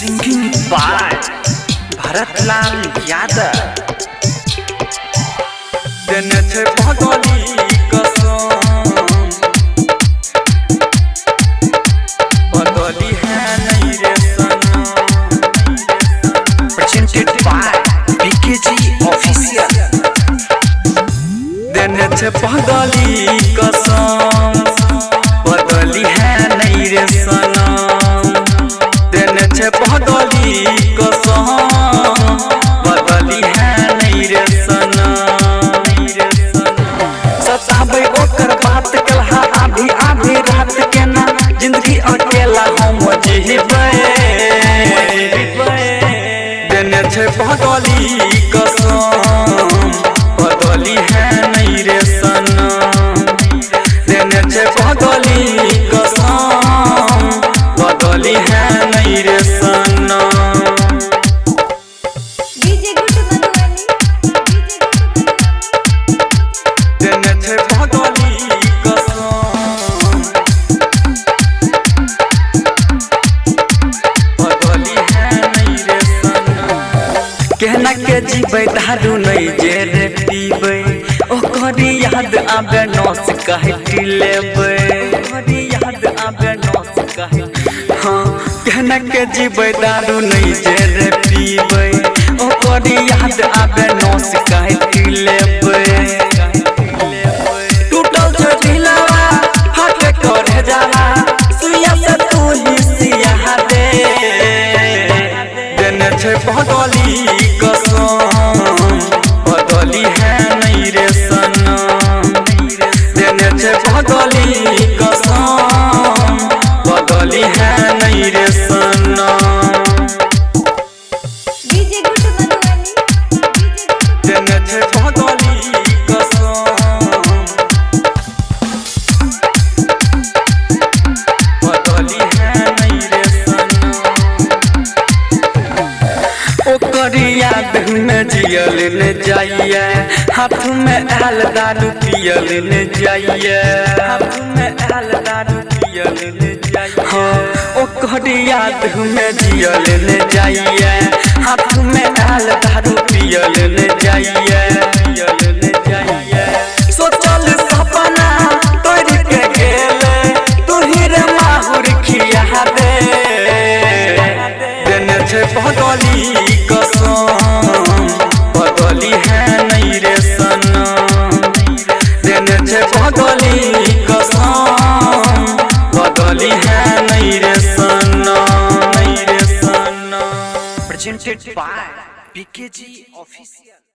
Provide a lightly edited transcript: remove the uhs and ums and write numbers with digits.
Singing by Bharatlal Yadav. देने छै बदली कसम, बदली है नहीं रे सनम। Presented by BKG Official. देने छै बदली कसम, बदली है नहीं रे सनम। देने छै बदली कसम, बदली है नहीं रे सनम। सताबै ओकर बात कलहा आधी आधी रात के ना जिंदगी अकेला हम जीबै। देने छै बदली कसम, बदली है नहीं रे सनम। देने छै बदली कसम, बदली है नहीं रे सनम। DJ Guddu Madhubani, DJ Guddu. देने छै बदली कसम, बदली है नहीं रे सनम। केहना के जीबै दारू नहीं जे रे पीबै, ओकर याद आबे नस कहटी लेबै। ओकर याद आबे नस कह, हाँ, केहना के जीबै दारू नहीं जे रे पीबै, ओकर याद आबे नस कहटी लेबै। टूटल छै दिलवा फाटे करे जाला, सुइया से तू ही सिया दे। देने छै बदली कसम, बदली है नहीं रे सनम। देने छै बदली कसम, बदली है नहीं रे सनम। DJ Guddu Madhubani, DJ Guddu. देने छै बदली कसम, बदली है नहीं रे सनम। ओकर याद में जियल ने जाइए, हाथ में आयल दारू पियल ने जाइए। हाथ में आयल दारू पियल ने जाइए। हाँ, ओकर याद में जियल ने जाइए, हाथ में आयल दारू पियल ने जाइए। पियल ने जाइए। सोचल सपना तोड़ के गेले, तू ही रे माहुर खिया दे। देने छै बदली कसम, बदली है नहीं रे सनम। देने छै बदली कसम, बदली है नहीं रे सनम, नहीं रे सनम। Presented by BKG Official.